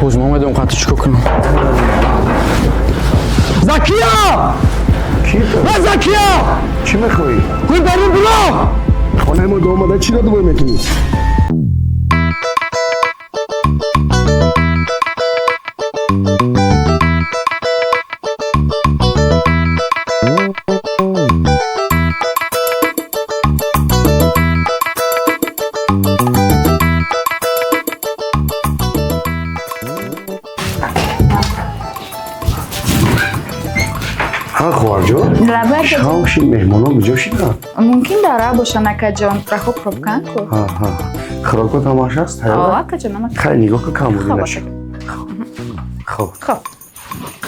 Ҳуз ма омадам қатъи чикор кунам? Закия! Ки ту? Ва Закия! Чӣ мехоҳӣ? Гул барин биро! Хонаи мо омада чиро дубой мекунӣ? Ҳа, хоҳарҷон, шавши меҳмонон куҷо шиданд? Мумкин дара бошанд, акаҷон. Рахо пробкан ку. Ҳа, хӯрокот ҳамаш аст, тайёр? Акаҷон, ама. Хай, нигоҳ ка, кам Хоб, буди. Хоб. Хоб.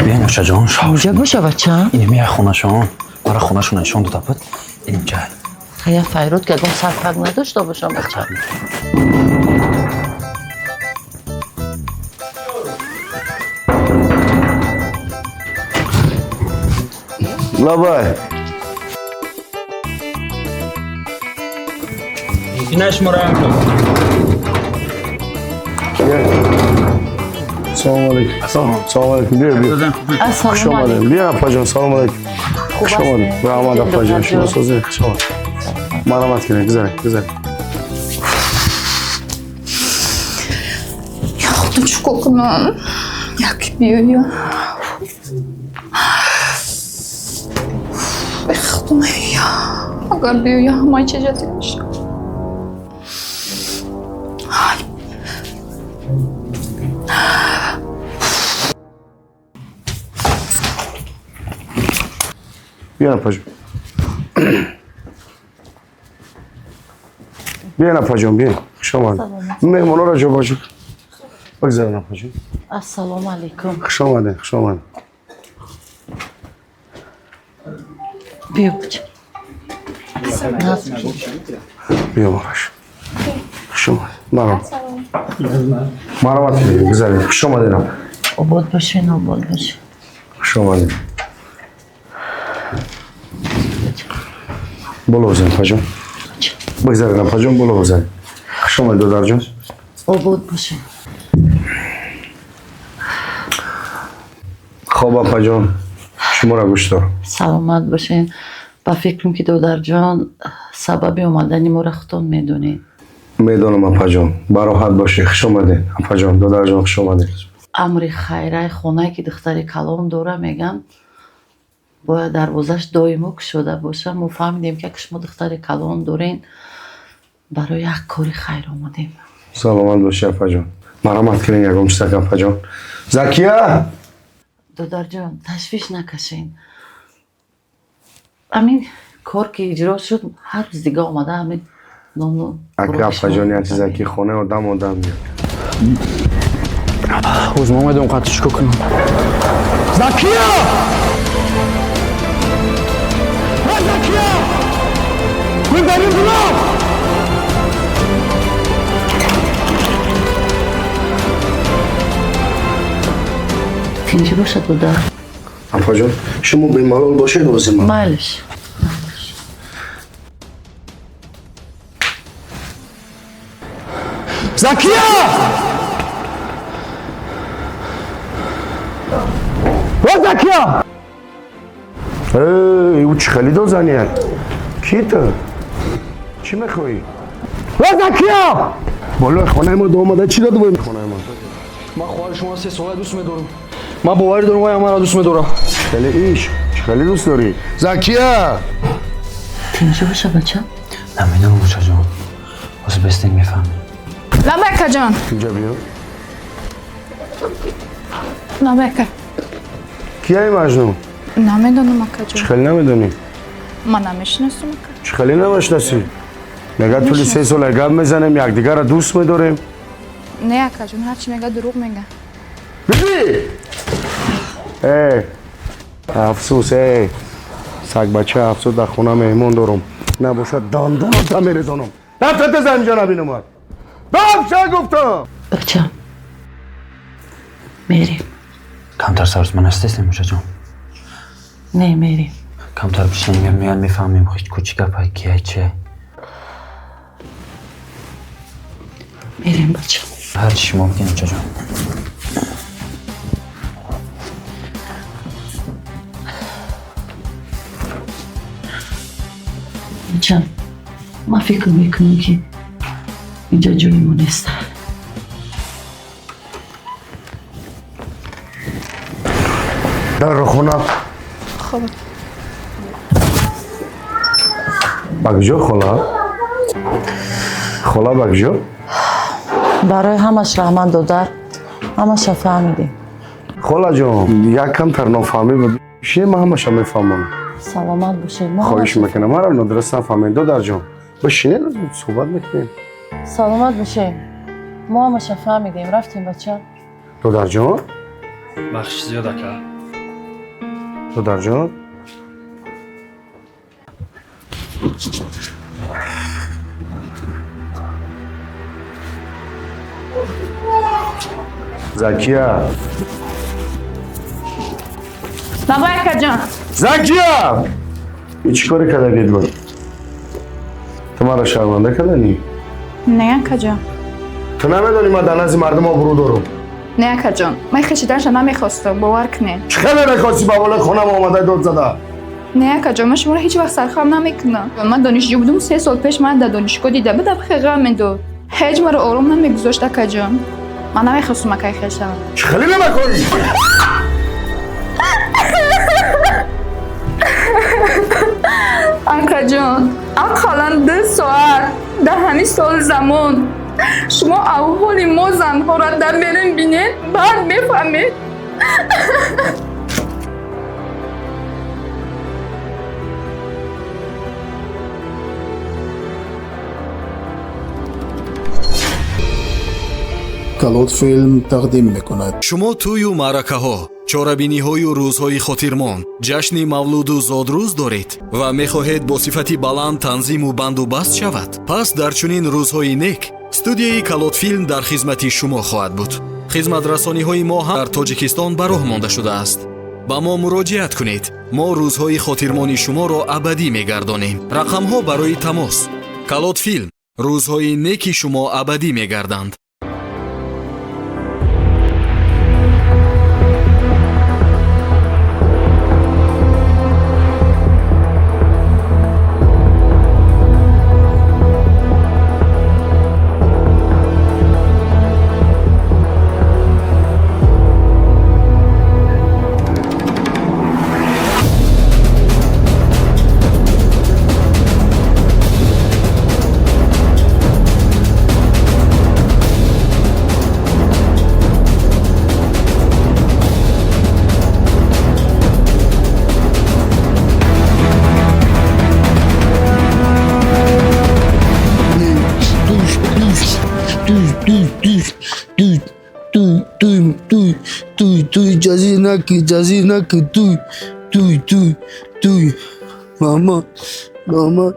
Биён, очаҷон, шав. Куҷа боша, бача? Инами я хонашон. Мара хонашон нишон дода буд. Инҷа. Хая, файрод ки ягон сарфак надошта бошам, бача. Лабай. Инаш мора. Салому алейкум. Салому алейкум. Биё, биё. Хуш Ассалому омадем. алейкум. Биё, апаҷон, салому алейкум. Хуб Хуш омадем. ҳастед? Раҳмат, апаҷон, шумо Духтарҷон. созед. Хуш омадед. Марҳамат кунед, гузаред, гузаред. Я худо, чикор кунам? Як биёя. Худоя. Агар биёя, ҳамаи чиз ҷазир мешавад. Ай. Биё, апаҷон. Биён, апаҷон, биён. Хуш омадед. Меҳмонҳоро ҷо ба ҷо бигзарен, апаҷон. Ассалому алейкум. Хуш омадед, хуш омадед. Биё, бача. Биё, мараш. Хуш омадед. Марҳамат. Марҳамат кунед, гузаред. Хуш омадед, апа. Обод бошен, обод бошен. Хуш омадед. Боло бизанед, апаҷон. Бигзаред, апаҷон, боло бизанед. Хуш омадед, додарҷон. Обод бошен. Хоб, апаҷон, шуморо гӯш дорам. Саломат бошен. Ба фикрам ки, додарҷон, сабаби омадани моро худтон медонед. Медонам, апаҷон, бароҳат бошед. Хуш омадед, апаҷон, додарҷон, хуш омадед. Амри хайрай, хонае ки духтари калон дора, меган, бояд дарвозаш доимо кушода боша. Мо фаҳмидем, ки як шумо духтари калон дорен, барои як кори хайр омадем. Саломат бошед, апаҷон. Марҳамат кунед, ягон чизак, апаҷон. Закия! Додарҷон, ташвиш накашен. Ҳамин кор ки иҷро шуд, ҳар рӯз дига омада ҳамин нону Ака, апаҷон, як чизак, ки хонаи одам одам меяд. Ҳуз ма омадам қатъи чикор кунам? Закия! Ва Закия! Гул барин биро! Тинҷӣ бошад, додар. Апаҷон, шумо бемалол бошед, озима. Майлиш. Закия! Ва Закия! Эй, ӯ чӣ хеле дозанияд? Ки ту? Чӣ мехоҳӣ? Ва Закия! Болои хонаи мо омада чиро дубой хонаи мо? Ман хоҳари шумо 3 сола дӯст медорам. Ман боварӣ дорам, вай маро дӯст медорам. Хеле иш, чӣ хеле дӯст дорӣ? Закия! Тинҷӣ боша, бача. Намедонам, очаҷон. Ҳозир бестен мефаҳмем. Лабай, акаҷон. Инҷа биё. Лабай, ака. Кияи маҷнун? Намедонам, акаҷон. Чӣ хеле намедонӣ? Ман намешиносам, ака. Чӣ хеле намешиносӣ? Мега, тӯли 3 сола гап мезанем, якдигарро дӯст медорем. Не, акаҷон, ҳарчи мега, дурӯғ мега. Биби! Э, афсӯс, э, сагбача, афсӯс, дар хона меҳмон дорам. Набошад, дандоната мерезонам. Рафта теза, инҷа набинамад. Рафша, гуфтам. Бача, мерем. Камтар сарзман ҳастестем, очаҷон. Не, мерем. Камтар бишинем, меян, мефаҳмем, ку чӣ гапай, кияй, чи. Мерем, бача. Ҳар чӣ шумо бигӯед, чаҷон. Бачам, ман фикр мекунам, ки инҷа ҷои мо нест. Дар хона. Хоб. Ба куҷо, хола? Хола, ба куҷо? Барои ҳамаш раҳмат, додар, ҳамаша фаҳмидем. Холаҷон, як камтар нофаҳмӣ буд. Шине, ман ҳамаша мефаҳмам. Саломат бошед. Мо Хоҳиш ҳамаша- мекунам, маро нодуруст нафаҳмед, додарҷон. Бишине, суҳбат мекунем. Саломат бошед, мо ҳамаша фаҳмидем. Рафтем, бача. Додарҷон. Бахши зиёд, ака. Додарҷон. Закия. Бабай, акаҷон. Закия, и чӣ коре кардагид буд? Ту маро шарманда карданӣ? Не, акаҷон. Ту намедонӣ, ман дар назди мардум обрӯ дорам? Не, акаҷон, ман хешиданша намехостам, бовар кунед. Чӣ хеле мехости? Ба болои хонам омада дод зада. Не, акаҷон, ман шуморо ҳеҷ вақт сархам намекунам. Ман донишҷӯ будум, 3 сол пеш ман дар донишгоҳ дида будам, хеле ғам медод, ҳеҷ маро ором намегузошт, акаҷон. Ман намехостум акай хел шавам. Чӣ хеле намекорӣ? Акаҷон, ақаллан 2 соат дар ҳамин соли замон шумо аҳволи мо занҳоро дар берун бинед, баъд мефаҳмед. Калот Филм тақдим мекунад. Шумо тӯю маъракаҳо, чорабиниҳою рӯзҳои хотирмон, ҷашни мавлуду зодрӯз доред ва мехоҳед бо сифати баланд танзиму банду баст шавад? Пас дар чунин рӯзҳои нек студияи Калотфилм дар хизмати шумо хоҳад буд. Хизматрасониҳои мо ҳам дар Тоҷикистон ба роҳ монда шудааст. Ба мо муроҷиат кунед, мо рӯзҳои хотирмони шуморо абадӣ мегардонем. Рақамҳо барои тамос. Калотфилм, рӯзҳои неки шумо абадӣ мегарданд. Туй, туй, туй, туй, туй, туй, ҷазӣ наки, ҷазӣ наки, туй, туй, туй, туй. Мама, мама,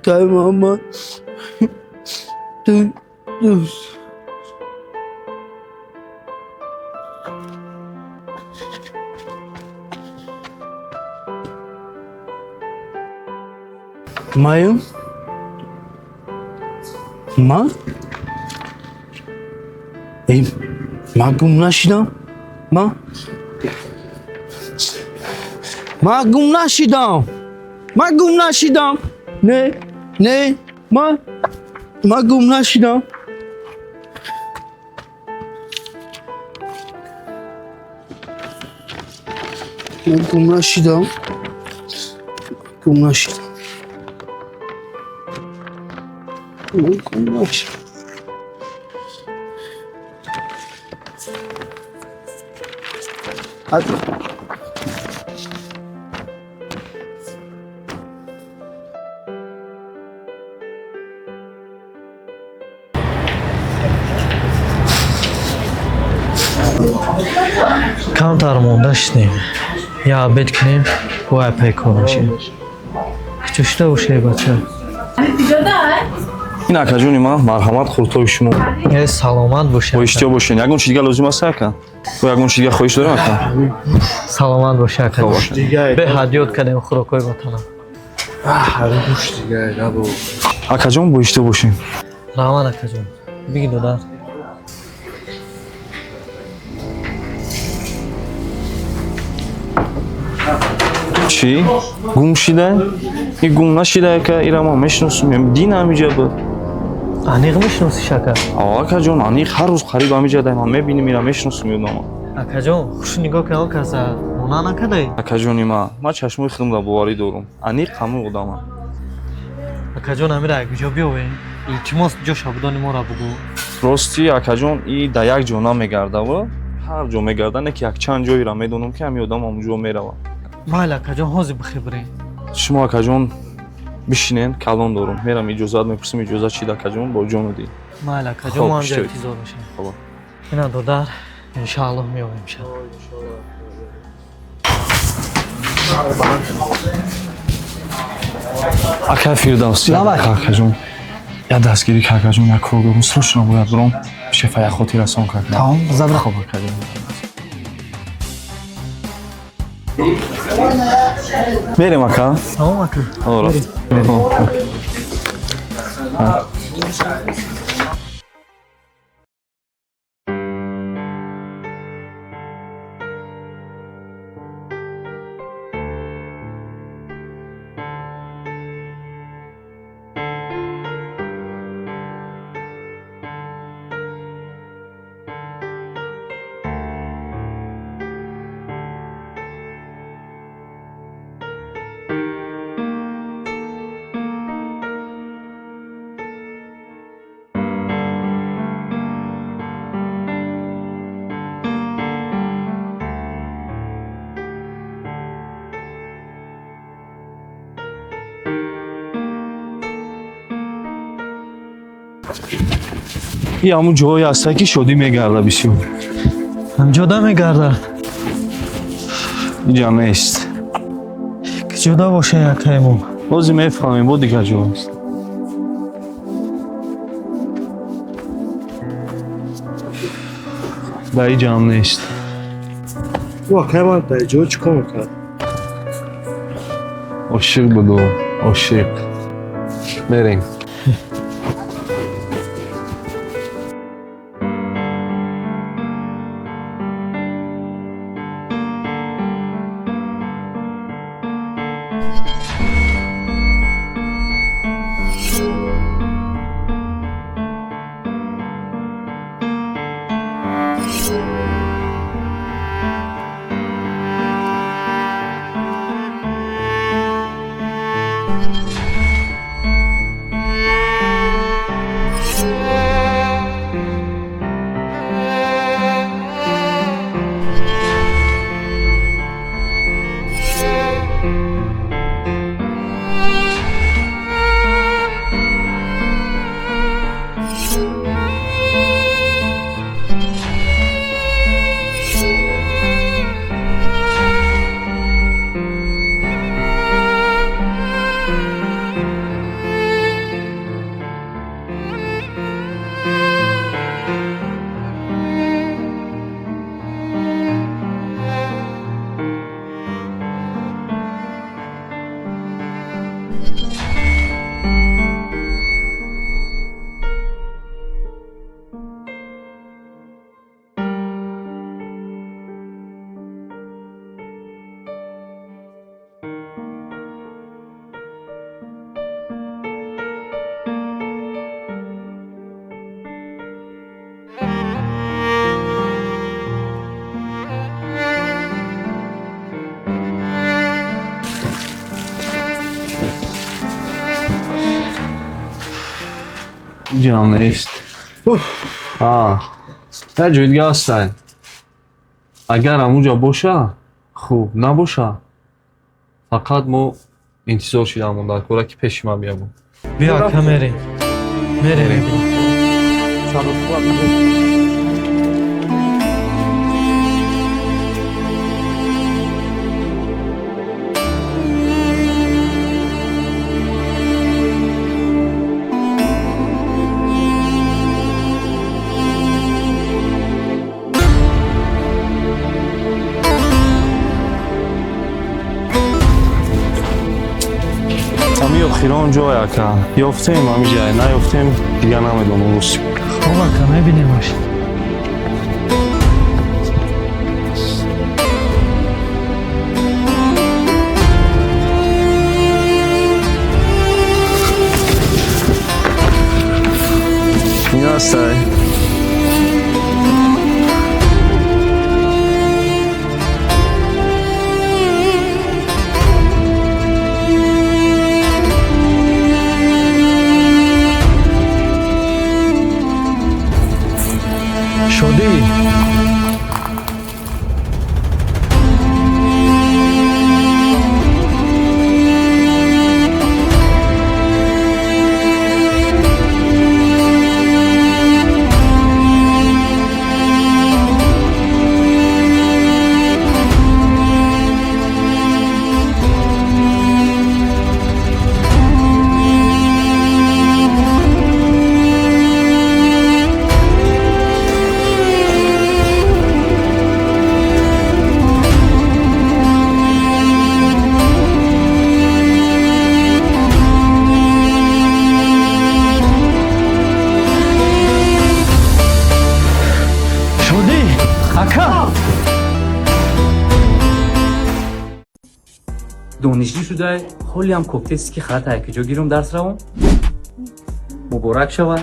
кай мама, туй, туй. Маем? Ма? Эй, ма гум нашидам? Ма? Ма гум нашидам! Ма гум нашидам! Не, не, ма гум нашидам. Ма гум нашидам. Гум нашидам. Ма гум нашидам. Камтар монда шудем, я обед кунем, бояд пайкор бошем. Куҷо шуда бошед, бача? Ин, акаҷони ман, марҳамат, хурдҳои шумо. Э, саломат бошед. Бо иштиҳо бошед. Ягон чи дига лозим аст, ака? Бо ягон чи дига хоҳиш дорем, ака? Саломат бошед, ака. Бошед. Беҳад ёд кардем хӯрокҳои ватанам. Гӯш дига набо. Акаҷон, бо иштиҳо бошем. Раҳмат, акаҷон. Биги, додар. Чӣ? Гум шида? И гум нашида, ака, ира ман мешиносум. Дин ҳамиҷа буд. Аниқ мешиносиш, ака? О, акаҷон, аниқ, ҳар рӯз қариб ҳамиҷа дай ман мебиним, ира мешиносум ёдама. Акаҷон, хуш нигоҳ кун, он каса мона накардай? Акаҷони ман, ман чашмои худам да боварӣ дорум. Аниқ ҳамон одама. Акаҷон, амира куҷо биёвем? Илтимос, ҷоша будони моро бугӯ. Рости, акаҷон, и да як ҷо намегардава, ҳар ҷо мегарда, не ки якчанд ҷойра медонам, ки ҳамин одам ҳамон ҷо мерава. Майли, акаҷон, ҳозир бихебирем. Шумо, акаҷон, бишинен, калон дорум, мерам иҷозат мепурсим, иҷозат чида, акаҷон, бо ҷону дил. Майли, акаҷон, мо ҳамҷа интизор мешавем. Ина, додар, иншааллоҳ меёвем ша. Ака Фирдавс, акаҷон, як дастгирӣ, акаҷон, як кор дорум, срочно бояд биром, шефа як хотиррасон кардам. Тамом, забра. Хоб, акаҷон. Мерем, ака. Тамом, ака. Рафт. И ҳамун ҷое ҳаста, ки шодӣ мегарда бисёр. Ҳамҷода мегарда? Инҷа нест. Куҷода боша якаемо? Бози мефаҳмем, бо дигар ҷо аст. Дар иҷа ҳам нест. Ӯ акай ман дар ҷо чӣ кор мекард? Ошиқ буду, ошиқ. Мерем. Инҷа ҳам нест. Як ҷои дига ҳастай. Агар ҳамунҷа боша, хуб, набоша, фақат мо интизор шидаамон дар кора, ки пеши ман биябо. Биё, ака, мерем. Мерем, мебинем. Ҳами охирон ҷой, ака, ёфтем ҳами ҷай, наёфтем, дигар намедонам, рӯз. Хоб, ака, мебинемаш. Шодӣ, Шодӣ, ака. Донишҷӯ шудай, ҳолиам кофтест, ки халата якиҷо гирум, дарс равом. Муборак шавад,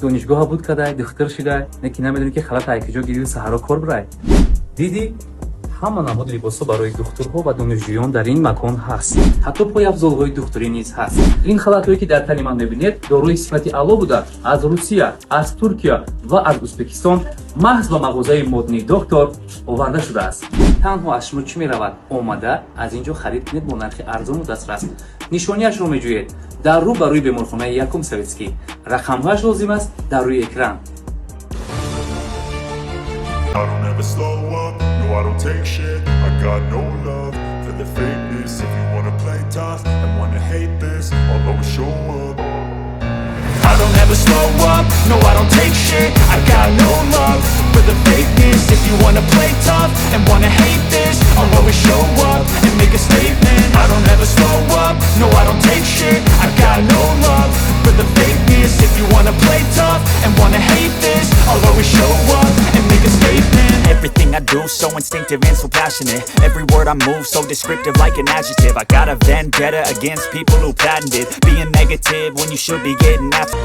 донишгоҳа буд кадай, духтур шудай, не ки намедонӣ, ки халата якиҷо гирию саҳаро кор бирай. Дидӣ, ҳама намуди либосҳо барои духтурҳо ва донишҷӯён дар ин макон ҳаст. Ҳатто пойафзолҳои духтурӣ низ ҳаст. Ин халатҳое, ки дар тани ман мебинед, дорои сифати аъло буда, аз Русия, аз Туркия ва аз Ӯзбекистон маҳз ба мағозаи «Модный доктор» оварда шудааст. Танҳо аз шумо чӣ меравад? Омада аз ин ҷо харид кунед бо нархи арзону дастрас. Нишонияшро меҷӯед? Дар рӯ ба рӯи беморхонаи якум Советский. Рақамҳояш лозим аст? Дар рӯи экран. I don't ever slow up, no, I don't take shit. I got no love for the fakeness. If you wanna play tough and wanna hate this, I'll always show up. I don't ever slow up, no, I don't take shit. I got no love for the fakeness. If you wanna play tough and wanna hate this, I'll always show up and make a statement. I don't ever slow up, no, I don't take shit. I got no love for the fakeness. If you wanna play tough and wanna hate this, I'll always show up and make a statement. Everything I do, so instinctive and so passionate. Every word I move, so descriptive, like an adjective. I got a vendetta against people who patented being negative when you should be getting after.